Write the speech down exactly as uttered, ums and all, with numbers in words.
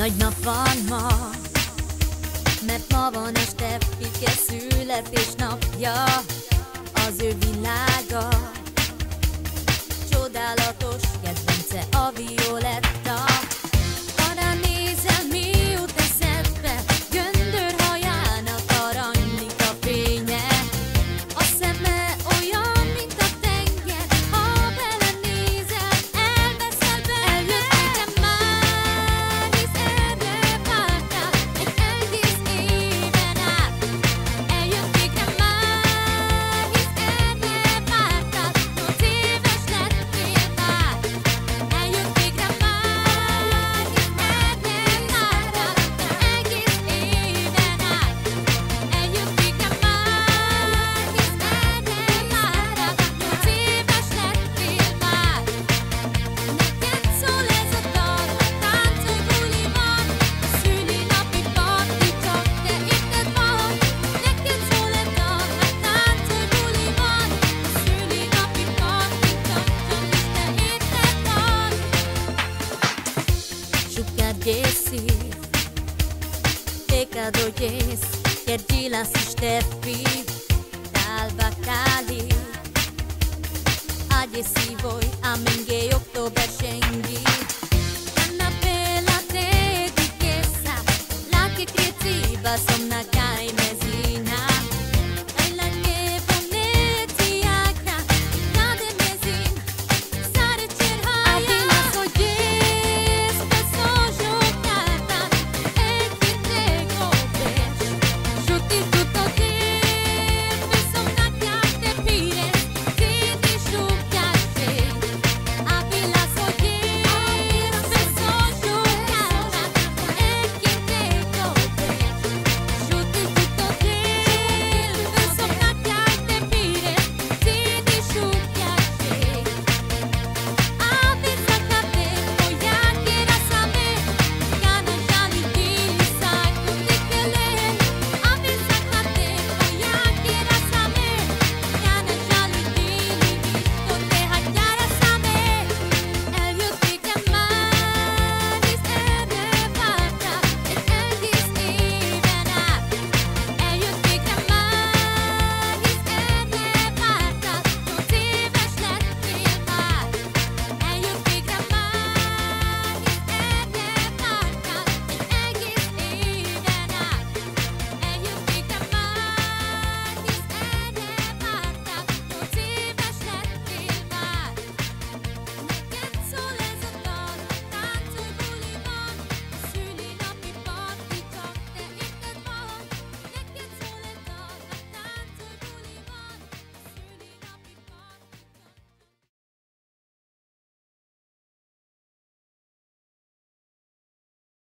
Nagy nap van ma, mert ma van a Steffi születésnapja. Az ő világa csodálatos, kedvence a violetta. Arra nézel, mi jut eszedbe? Göndörhajának arany a fénye. A szeme olyan, mint a tenger, ha belenézel, elveszel benne. Eljött végre már, hisz erre vártál egy egész éven át. Eljött végre már, hisz erre vártál, nyolc éves lettél már. Eljött végre már, hisz erre vártál egész éven át. Eljött végre már, hisz erre vártál, nyolc éves lettél már. Neked szól ez a dal, ha táncolj, buli van, a szülinapi parti, csak te érted van. Neked szól ez a dal, ha táncolj, buli van, a szülinapi parti, csak, csak is te érted van. Šukar jessi, pecado jes, ker džilá si Steffi, tal vakalit. Addje si voi a menge október šengi. Täna bela dedikesa, lake krici basom na